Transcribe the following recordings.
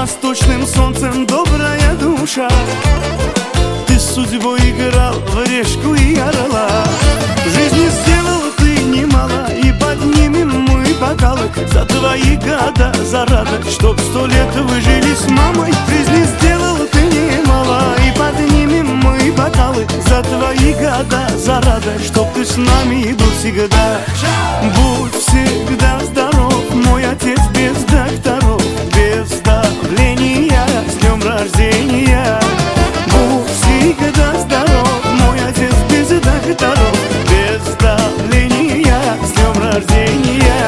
восточным солнцем добрая душа. Ты с судьбой играл в решку и орла. Жизни сделал ты немало, и поднимем мы бокалы за твои года, за радость, чтоб 100 лет вы жили с мамой. Жизни сделал ты немало, и поднимем мы бокалы за твои года, за радость, чтоб ты с нами был всегда. Будь всегда здоров, мой отец без докторов, без давления, с днем рождения. Будь всегда здоров, мой отец без докторов, без давления, с днем рождения.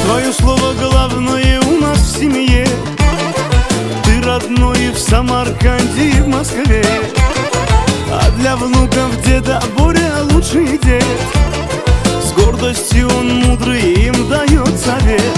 Твое слово главное у нас в семье. Ты родной в Самарканде и в Москве. А для внуков деда Боря лучший дед. С гордостью он мудрый им дает совет.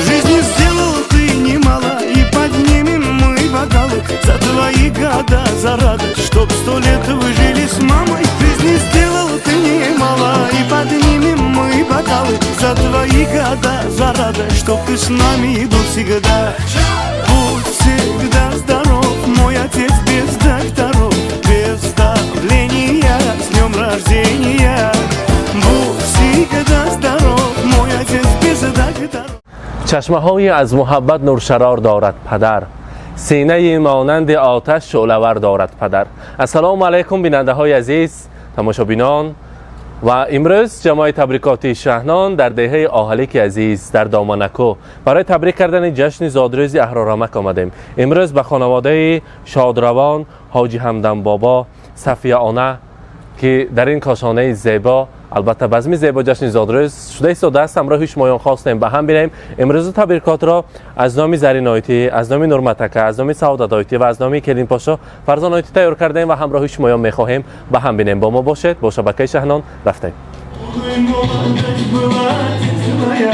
Жизни сделал ты немало, и поднимем мы бокалы за твои года, за радость, чтоб 100 лет вы жили с мамой. Жизни сделал ты немало, и поднимем мы бокалы за твои года, за радость, чтоб ты с нами был всегда. Будь всегда здоров, мой отец без докторов, без давления, с днем рождения. Будь всегда здоров, мой отец без докторов. Чашмаҳои аз муҳаббат нуршарор дорад падар, синаи монанди оташ шӯълавар дорад падар. Ассалому алайкум, бинандаҳои азиз, тамошобинон. Ва имрӯз ҷамоаи табрикоти Шаҳнон дар деҳаи Оҳалики азиз дар Доманакӯ барои табрик кардани ҷашни зодрӯзи Аҳрорамак омадем. Имрӯз ба хонаводаи шодравон Ҳоҷи Ҳамдамбобо, Сафия она, ки дар ин кошонаи зебо, албатта базми зебо, ҷашни зодрӯз шуда истодааст, ҳамроҳи шумоён хостем ба ҳам бинем. Имрӯзу табрикотро аз номи Заринойтӣ, аз номи Нурматака, аз номи Саодатойтӣ ва аз номи Келинпошо Фарзонойтӣ тайёр кардаем ва ҳамроҳи шумоён мехоҳем ба ҳам бинем. Бо мо бошед, бо шабакаи Шаҳнон рафтем. Молодость была твоя,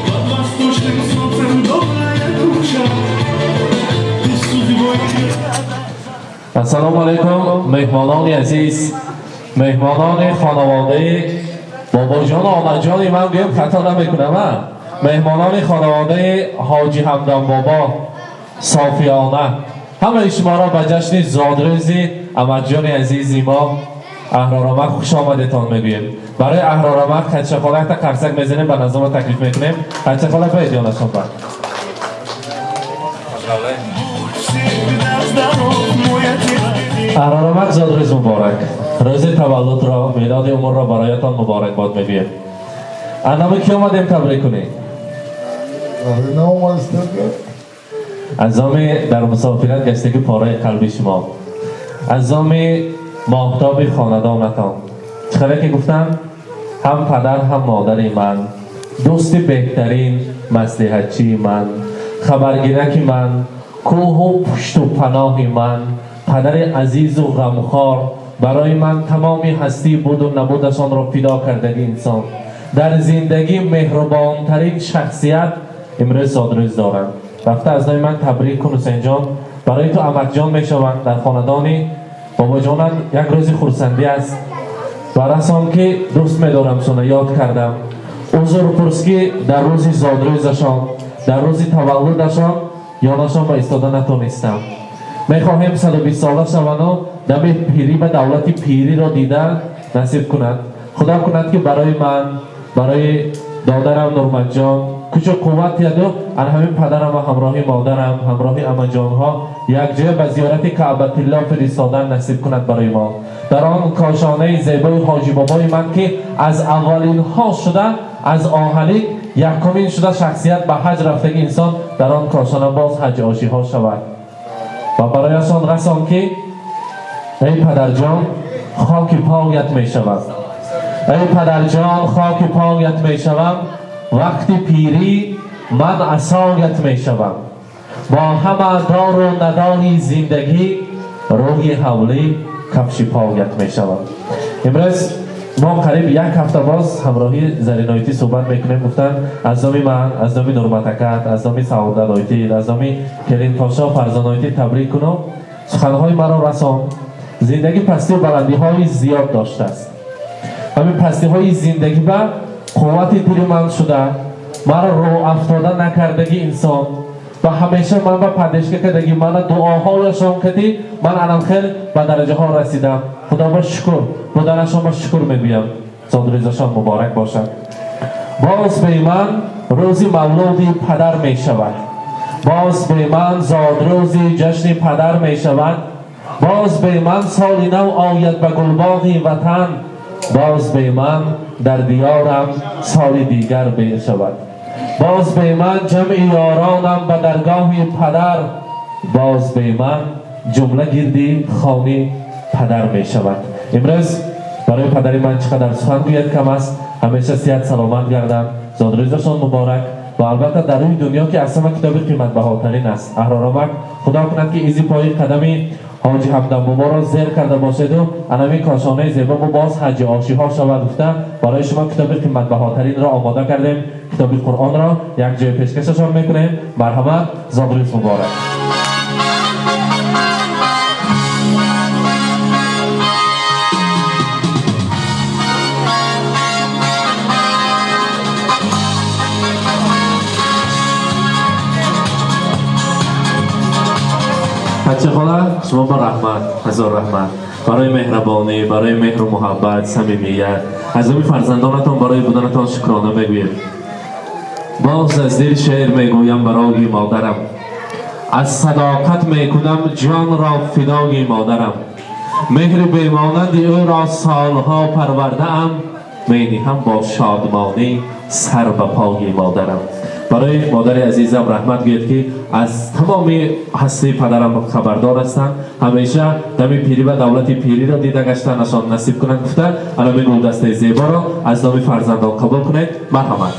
под восточным солнцем добрая душа. Ты судьбой Ассалому алайкум, меҳмонони азиз, меҳмонони хонаводаи бобоҷону омаҷони ман, гӯем хато намекунам, а меҳмонони хонаводаи Ҳоҷи Ҳамдамбобо, Софиёна, ҳамаи шуморо ба ҷашни зодрӯзи амакҷони азизи мо Аҳрорамак хуш омадетон мегӯем. Барои Аҳрорамак Хадишахола якта қарсак мезанем, ба назома таклиф мекунем. Хадишахола, биёед ёнашон ба. Всегда здоров, мой отец. Аҳрорамак, зодрӯз муборак! Рӯзи таваллудро, мелоди умрро бароятон муборакбод мегӯем. Аз номи кӣ омадем табрик кунем? Аз номи дар мусофират гаштаги пораи қалби шумо, аз номи моҳтоби хонадонатон. Чӣ ки гуфтам, ҳам падар, ҳам модари ман, дӯсти беҳтарин, маслиҳатчии ман, хабаргираки ман, кӯҳу пушту паноҳи ман, падари азизу ғамхор, барои ман тамоми ҳастӣ буду набудашонро фидо кардаги инсон, дар зиндагӣ меҳрубонтарин шахсият имрӯз зодрӯз доранд. Рафта аз номи ман табрик кун. Ҳусейнҷон, барои ту амакҷон мешаванд. Дар хонадони бобоҷонат як рӯзи хурсандӣ аст ва расон ки дӯст медорам шуна, ёд кардам. Узр пурс, ки дар рӯзи зодрӯзашон, дар рӯзи таваллудашон ёнашон ба истода натонистам. Мехоҳем 120 сола шавану дами пирӣ ба давлати пириро дида насиб кунад. Худо кунад, ки барои ман, барои додарам Нурматҷон кучу қувват яду ан ҳамин падарам ва ҳамроҳи модарам, ҳамроҳи амаҷонҳо якҷоя ба зиёрати Каъбатилло фиристодан насиб кунад барои мо. Дар он кошонаи зебои ҳоҷибобои ман, ки аз аввалинҳо шуда, аз Оҳалик якумин шуда шахсият ба ҳаҷ рафтаги инсон, дар он кошона боз ҳаҷи ошиҳо шавад. Ва барояшон расон, ки эй падарҷон, хоки поят мешавам, эй падарҷон, хоки поят мешавам, вақти пирӣ ман асоят мешавам, бо ҳама дору надори зиндагӣ рӯи ҳавлӣ кафши поят мешавам. Имрӯз мо қариб як ҳафта боз ҳамроҳи Зариноитӣ суҳбат мекунем. Гуфтанд аз номи ман, аз номи Нурматакат, аз номи Саодатоитӣ, аз номи Келинпошо Фарзоноитӣ табрик кунам. Суханҳои маро расон. Зиндагӣ пастию баландиҳои зиёд доштааст. Ҳамин пастиҳои зиндагӣ ба қуввати дили ман шуда, маро рӯафтода накардагӣ инсон ва ҳамеша ман ба падешка кардагӣ, мана дуоҳояшон кардӣ, ман анамхел ба дараҷаҳо расидам. Худо ба шукр, буданашон ба шукр мегӯям. Зодрӯзашон муборак бошад. Боз бе ман рӯзи мавлуди падар мешавад. Боз бе ман зодрӯзи ҷашни падар мешавад. Боз бе ман соли нав ояд ба гулбоғи ватан. Боз бе ман дар диёрам соли дигар мешавад. Боз бе ман ҷамъи ёронам ба даргоҳи падар. Боз бе ман ҷумла гирди хони падар мешавад. Имрӯз барои падари ман чӣ қадар сухан гӯяд кам аст. Ҳамеша сиҳат саломат гардам. Зодрӯзашон муборак. Ва албатта дар рӯи дунё ки аз ҳама китоби қиматбаҳотарин аст. Аҳроромак худо кунад ки изи пои қадами ҳоҷи ҳамдамбоборо зер карда бошеду анамин кошонаи зебо мо боз ҳаҷи ошиҳо шавад гуфта барои шумо китоби қиматбаҳотаринро омода кардем. Китоби Қуръонро як ҷои пешкашашон мекунем. Марҳамат, зодрӯз муборак. Бачахола, шумо ба раҳмат, ҳазор раҳмат барои меҳрабонӣ, барои меҳру муҳаббат, самимият. Аз номи фарзандонатон барои буданатон шукрона мегӯем. Боз аз дил шеър мегӯям барои модарам. Аз садоқат мекунам ҷонро фидои модарам. Меҳри бемонанди ӯро солҳо парвардаам, мениҳам бо шодмонӣ сар ба пои модарам. Барои модари азизам раҳмат гӯяд ки аз тамоми ҳастии падарам хабардор ҳастанд. Ҳамеша дами пирӣ ва давлати пириро дида гаштанашон насиб кунанд гуфта анами гулдастаи зеборо аз номи фарзандон қабул кунед. Марҳамат.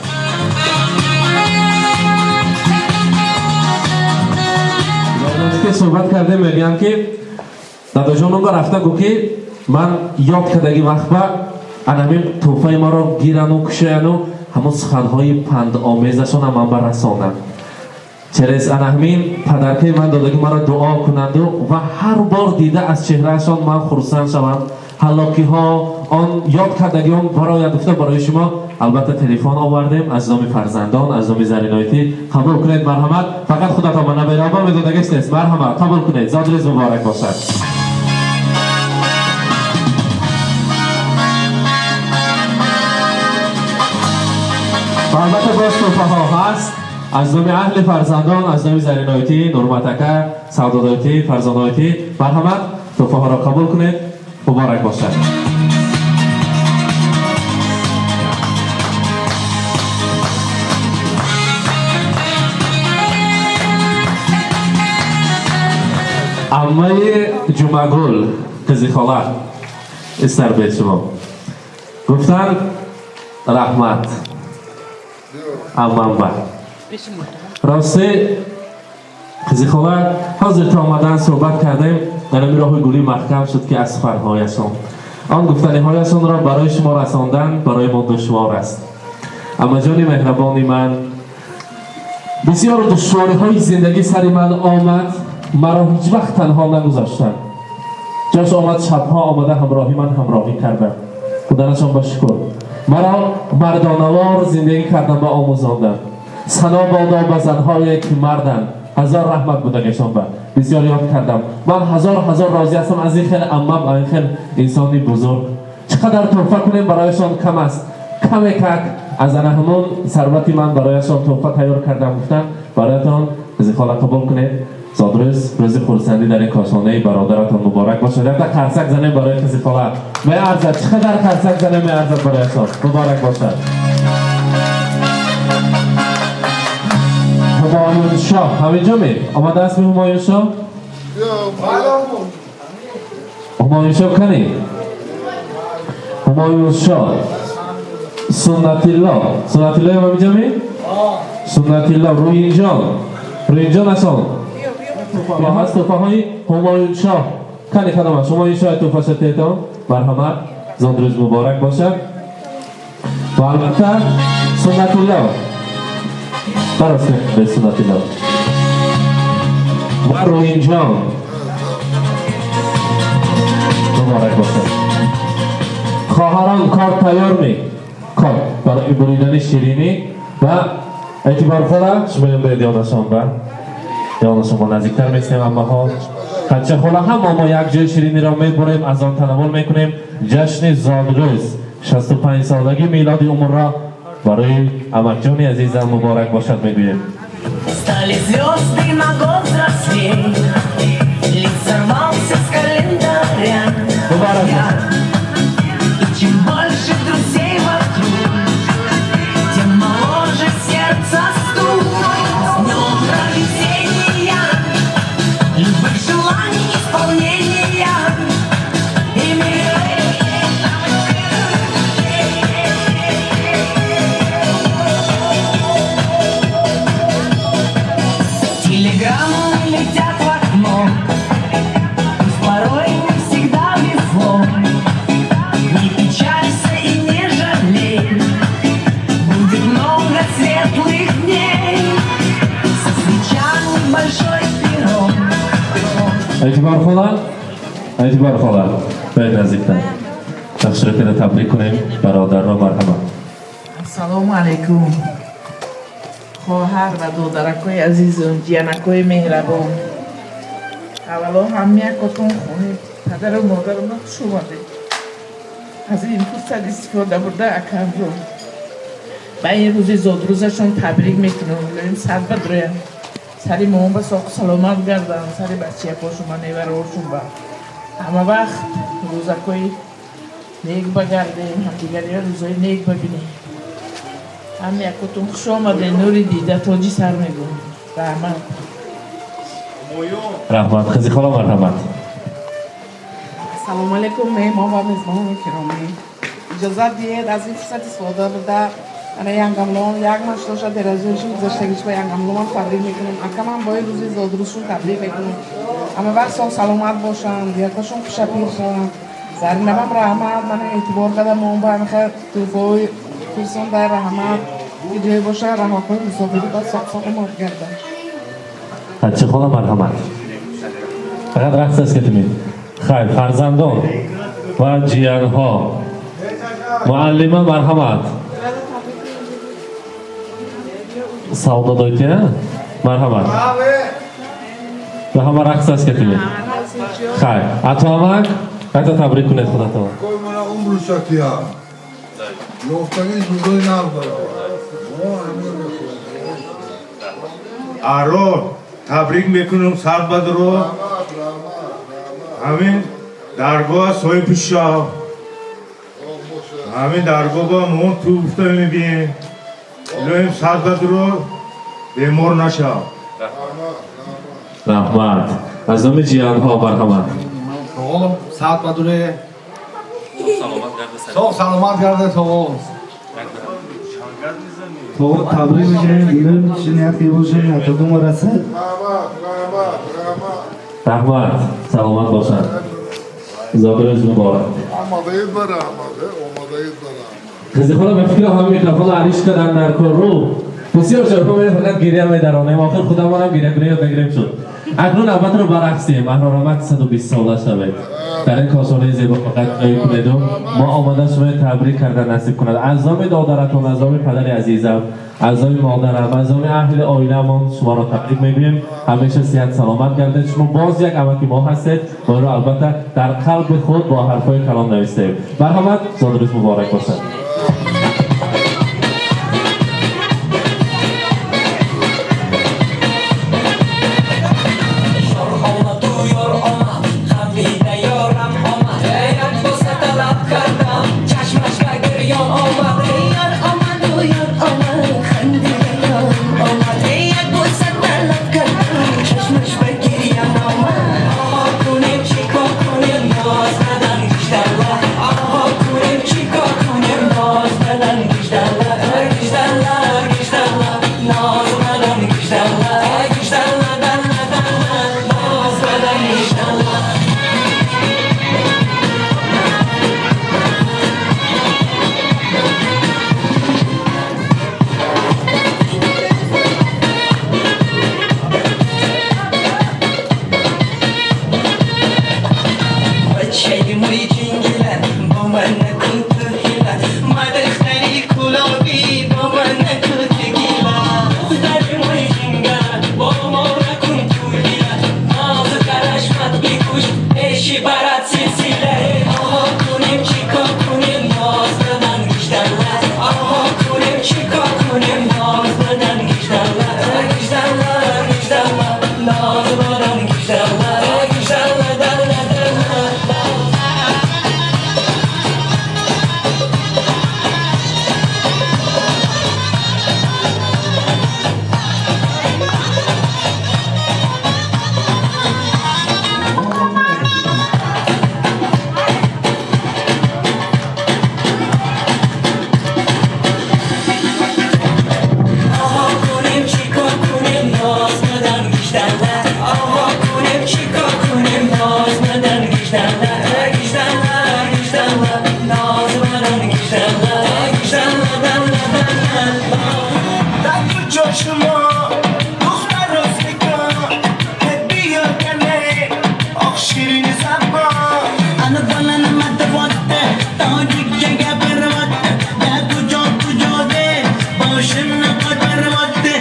Ки суҳбат кардем, мегӯям ки дадоҷонумба рафта гӯ ки ман ёд кардаги вақт ба анамин тӯҳфаи маро гирану кушояну ҳамон суханҳои пандомезашона ман барасонам. Через анаҳмин падаркаи ман додаги маро дуо кунанду ва ҳар бор дида аз чеҳраашон ман хурсанд шавам. Ҳалокиҳо он ёд кардагион барояд гуфта барои шумо албатта телефон овардем аз номи фарзандон, аз номи Зариноитӣ. Қабул кунед, марҳамат. Фақат худатон ба набераҳо медодагиш нест. Марҳамат, қабул кунед. Зодрӯз муборак бошад. Ва албатта боз тӯҳфаҳо ҳаст аз номи аҳли фарзандон, аз номи Зариноитӣ, Нурматака, Савдодоитӣ, Фарзоноитӣ. Марҳамат, тӯҳфаҳоро қабул кунед. Муборак бошад. Аммаи Ҷумъагул қизи хола истарбед шумо гуфтанд раҳмат аммамба. Рости қизи хола ҳозир то омадан суҳбат кардем, дар ҳамин роҳи гулӣ маҳкам шуд ки аз суханҳояшон он гуфтаниҳояшонро барои шумо расондан барои мо душвор аст. Аммаҷони меҳрабони ман, бисёр душвориҳои зиндагӣ сари ман омад, маро ҳеҷ вақт танҳо нагузоштанд. Ҷош омад шабҳо омада ҳамроҳи ман ҳамроҳӣ карданд. Худанашон ба шукр. Маро мардонавор зиндагӣ кардан ба омӯзонданд. Сано бодо ба занҳое ки марданд. Ҳазор раҳмат будагашон ба. Бисёр ёд кардам. Ман ҳазор ҳазор розӣ ҳастам аз ин хел аммам, аз ин хел инсони бузург. Чӣ қадар тӯҳфа кунем барояшон кам аст. Каме как аз ана ҳамон сарвати ман барояшон тӯҳфа тайёр кардам гуфтам бароятон қизи хола қабул кунед. Зодрӯз рӯзи хурсандӣ дар ин кошонаи бародаратон муборак бошад. Якта қарсак занем барои қизи хола. Меарзад, чӣ қадар қарсак занем меарзад барояшон. Муборак бошад. Ҳумоюншоҳ ҳаминҷо ме? Омадааст ми Ҳумоюншоҳ? Ҳумоюншоҳ кани? Ҳумоюншоҳ Суннатилло. Суннатилло ҳаминҷо ме? Суннатилло Рӯинҷон. Рӯинҷон асон. Ҳаст тӯҳфаҳои Ҳумоюншоҳ. Кани кадомаш? Ҳумоюншоҳ тӯҳфаша тетон. Марҳамат. Зодрӯз муборак бошад. Ва албатта Суннатулло. Барост Суннатулло. Ва Рӯинҷон. Муборак бошад. Хоҳарон, кор тайёр ме? Кор барои буридани ширинӣ ва эътибор хола, шумоям бояд ёнашон ба ёнашон мо наздиктар меснем аммаҳо. Хадича хола, ҳама мо як ҷои шириниро мебурем, аз он танаввул мекунем. Ҷашни зодрӯз 65 солаги милоди умрро барои амакҷони азизам муборак бошад мегӯем. Стали звезды на год взрослей, лист сорвался с календаря. Муборак бошад. И чем больше друзей вокруг, тем моложе сердце стук. С днем провидения, любых желаний исполнения. И мир. Телеграммы летят в окно, пусть порой не всегда везло. Не печалься и не жалей, будет много светлых дней. Со свечами большой пирог. Эътибор хола, эътибор хола, бояд наздиктар. Тахширо када табрик кунем бародарро, марҳамат. Ассалому алайкум, хоҳар ва додаракҳои азизум, ҷиянакҳои меҳрабон. Аввало ҳамаякотон хони падару модарама хуш омадед. Аз ин фурсат истифода бурда, акамро ба ин рӯзи зодрӯзашон табрик мекунам. Илоҳим сад бадроям, сари моҳон ба соқу саломат гарданд, сари бачаякошон ба, невараошон ба. Ҳама вақт рӯзакҳои нек багардем, ҳамдигариро рӯзҳои нек бабинем. Ҳамаякотон хуш омадед, нури дида, тоҷи сар мегӯм. Раҳмат. Раҳмат. Қизи хола, марҳамат. Ассалому алайкум, меҳмон ва мезбонони киромӣ. Иҷозат диҳед, аз ин фурсат истифода бурда, ана янгамлон як маштоша деразоишон гузаштагиш ба янгамлонам табрик мекунам. Акамам бо ин рӯзи зодрӯзшон табрик мекунам. Ҳама вақт соғ саломат бошанд, якошон хушапир шаванд. Заринамам раҳмат, мана эътибор кардам ба ҳамиха тӯҳфаҳои фирсонда, раҳмат. Ки ҷое боша, раҳматҳои мусофирӣ ба соғ саломат гарданд. Хадича хола, марҳамат. Фақат рақс аст ки. Хайр, фарзандон ва ҷиянҳо. Муаллима, марҳамат. Савдо дойти, марҳамат. Ба ҳама рақс аст ки. Хайр, ато амак, ато табрик кунед худатон. Кой мана умру шакия. Ёфтагӣ зудои нав баровар. Мо ҳамин мехоҳем. Аро табрик мекунам, сар бадро. Раҳмат, раҳмат, раҳмат. Ҳамин даргоҳ соҳиби шав. Соғ бошад. Ҳамин даргоҳ ба мо ту гуфта мебием. Илоҳим сар бадро, бемор нашав. Раҳмат, раҳмат. Раҳмат. Аз номи ҷиянҳо, марҳамат. Тоғо, саат бадуре. Соғ саломат гарде, тоғо. Тоғо, табрик мекунем, илм шинияти бошем, ятудума расад. Раҳмат, раҳмат, раҳмат. Раҳмат, саломат бошанд. Зодрӯз муборак. Омадаид ба раҳмат, омадаид ба раҳмат. Қизи хола, ба фикр ҳама микрофон ариш карданд дар кор рӯ. Бисёр шуд, мо фақат гиря медаронем, охир худамонам гиря кунем ёд нагирем шуд. Акнун навбатро барақсем, аҳрор 120 сола шавед. Дар ин кошонаи зебо фақат ҷой кунеду мо омада шуморо табрик кардан насиб кунад. Аз номи додаратон, аз номи падари азизам, аз номи модарам, аз номи аҳли оиламон шуморо табрик мегӯем. Ҳамеша сиҳат саломат гардед. Шумо боз як амаки мо ҳастед ва ро албатта дар қалби худ бо ҳарфҳои калом навистем. Марҳамат, зодрӯз муборак бошад. Чикор кунем, Чошмо духтар ӯзбекон биё кане оқ ширин забон. Ана bola nima deyapti, tojikcha gapiryapti, da kujo kujo deb boshimni qotiryapti.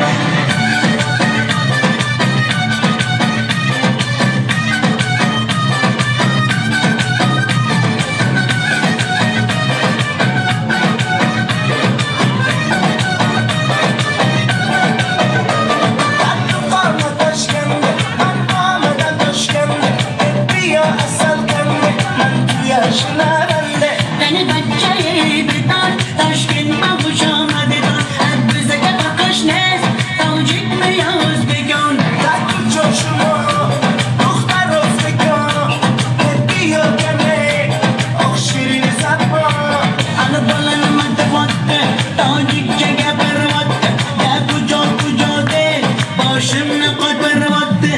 Meni bachchayi beton, Toshkentga xush omadidon, bizga baqish nest, tojikmi yo o'zbekon? Ana bola nima deyapti, tojikcha gapiryapti, da kujo kujo deb boshimni qotiryapti.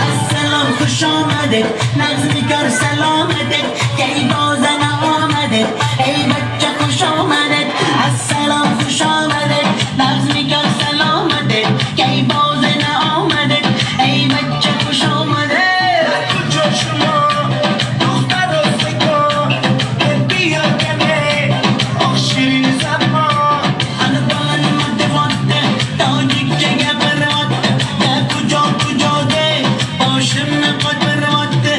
Assalom, xush omaded, nag'mikor salomated, kay bozana omaded, ey bachcha xush omaded. Assalom, xush omaded, nag'mikor salomated, kay bozana omaded, ey bachcha xush omaded. Ana bola nima deyapti, tojikcha gapiryapti, da kujo kujo deb boshimni qotiryapti.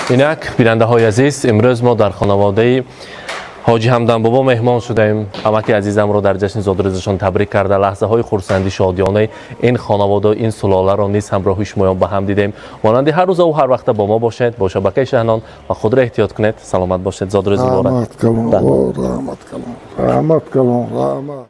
Инак, бинандаҳои азиз, имрӯз мо дар хонаводаи ҳоҷи Ҳамдамбобо меҳмон шудаем. Амаки азизамро дар ҷашни зодрӯзашон табрик карда, лаҳзаҳои хурсандӣ, шодиёнаи ин хонавода, ин сулоларо низ ҳамроҳи шумоён ба ҳам дидем. Монанди ҳар рӯзаву ҳар вақта бо мо бошед, бо шабакаи Шаҳнон ва худро эҳтиёт кунед. Саломат бошед, зодрӯз муборак. Раҳмат калон, раҳмат калон, раҳмат калон, раҳмат.